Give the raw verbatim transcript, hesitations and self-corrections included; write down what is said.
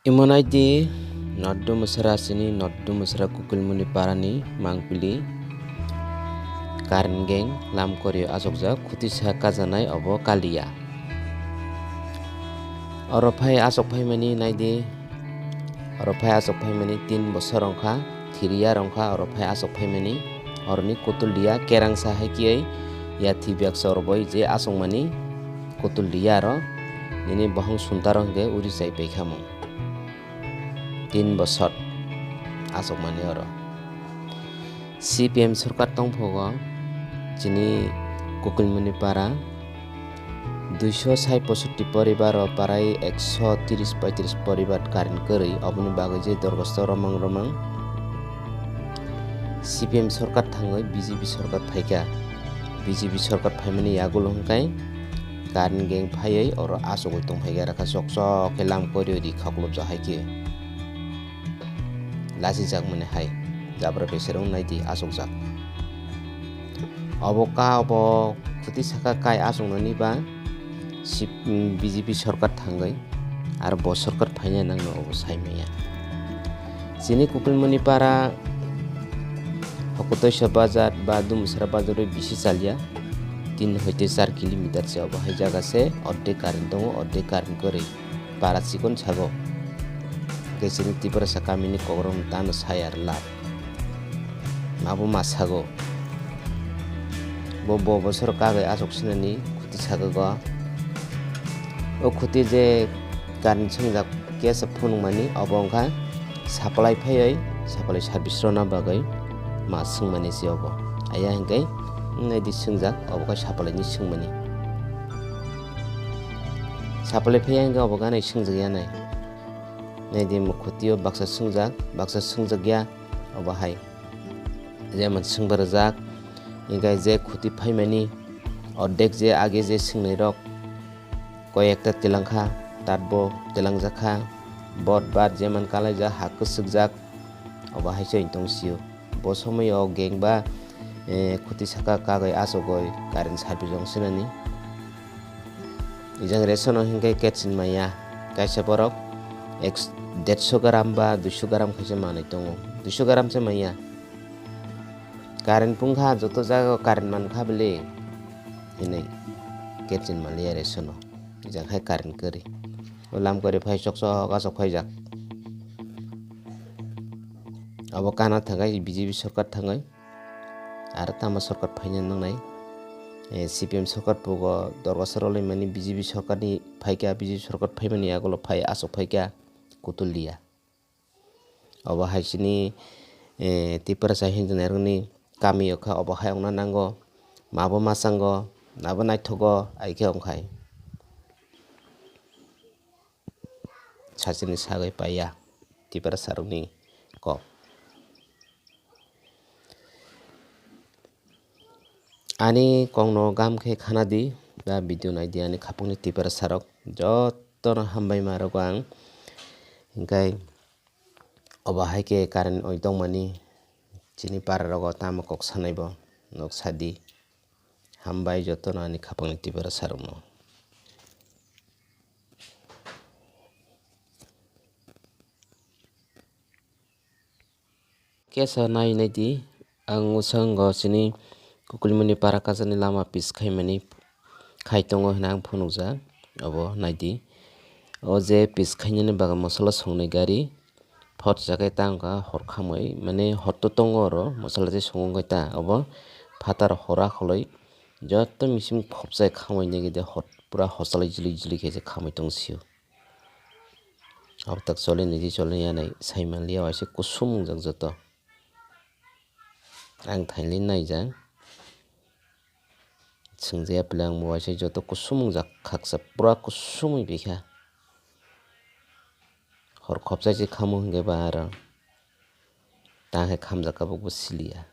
Imo naidi North Dumsra chini North Dumsra Kukulmuni parani mangpili current gang lam korio achukjak, khutisa kajanai obo kaliya. Oro phai achuk phaimani naidi, oro phai achuk phaimani tin bosor wngkha, three year wngkha oro phai achuk phaimani. Oroni kutul liya kerangsa hai kiyai yathi biyaksa oro bai je achukmani kutul liya aro nini bohong suntaro hwnkhe uri chai paikha mung. Tin bosor achukmani oro. C P M sorkar tongphogo chini Kukulmuni para duiso sai posotti poribar o parai ekso tris poitris poribar current kwrwi, oboni bagwi je dorgosto romang romang C P M sorkar thangwi B J P sorkar phaikha. B J P sorkar phaimani yagulo hwnkhe current gang phaiwi oro achugwi tongphaikha, rakha chok chok khe lam kwrwi ri khaklopjak hai khe. Lachijakmani hai jabra beserong naidi achukjak. Obo ka obo khuti saka kai achuknani ba si-, B J P sorkar thangwi aro bo sorkar phaina nangno obo sai manya. Chini Kukulmuni para Hokotoisa bazar ba Dumsra bazar bai bisi chalya, tin hoite char kilometer se obo hai jaga se, ordek current tongo, ordek current kwrwi. Para chikon sago. Hwnkhe chini Tiprasa kamini kokrok tano sai ar lab. Mabo ma sago. Bo bo bosor kagwi achuk sinani khuti sago go. O khuti je current swngjak kesa phunukmani obo wngkha supply phaiwi supply service rwna bagwi ma swngmani se obo. Aya hwnkhe wngnaidi swngjak obo khe supply ni swngmani. Supply phaiya hwnkhe obo ganai swngjak yanai. Naidi mo khuti o baksa swngjak, baksa swngjak ya obo hai. Jemon swngba rwjak, hwnkhe je khuti phaimani ordek je age je swngnai rok koi ekta twlang kha, tat bo twlangjak kha, bot bat jemon kalaijak, ha kwchwkjak, obo hai se tong sio. Bo somoi o gang ba, eh, khuti saka kagwi achugwi current service rok swnani. Ijang ration o hwnkhe ketsin maya, kaisa borok ek, derso gram ba duiso gram khaisa manwi tongo, duiso gram se maya. Current pungkha, joto jaga o current mankha bele hinwi ketsin manliya ration o, ijang hai current kwrwi. O lam kwrwi phai sok sok asok phaijak. Abo kana thangwi B J P sorkar thangwi. Aro tamo sorkar phaina nangnai. Eh, C P M sorkar pugo dorgasa rwlaimani B J P sorkarni phaikha, B J P sorkar phaimani yagulo phai asok phaikha kutul liya. Obo hai chini, eh, Tiprasa hinjinairokni kami o kha obo hai wngna nango. Mabo machango, nabo naithogo, ai khe wngkhai. Sachini sagwi paiya Tiprasarokni kok. Ani kokno gam khe khana di, ba video nai di ani khapangni Tiprasarok. Jotono hambai ma rwgo ang. Hwnkhe obo hai khe current oi tongmani chini para rogo tamo kok sanai bo nok sadi. Hambai jotono ani khapangni Tiprasarokno. Kesa nai nai di, ang usango chini Kukulmuni para kajani lama pis khaimani khai tongo hwnwi ang phunukjak, obo nai di. O je pis khainani bagwi mosola songnai gari, phot jagai ta wngkha hor khamwi, mane hor to tongo oro, mosola je songo wngkha ta, obo phatar hora kholoi joto machine khopjai khamwi nigwi de hor, pura hosalai jili jili khe je khamwi tong sio. Abtak choli niji choli yanai sai manliya waisa kusum wngjak joto. Ang thaili naijak. Swngjaya pele ang bo waisa joto kusum wngjak khaksa pura kusum wngpikha. Hor khopjai se khamo hwnkhe ba aro. Tang khe khamjak kabuk bo siliya.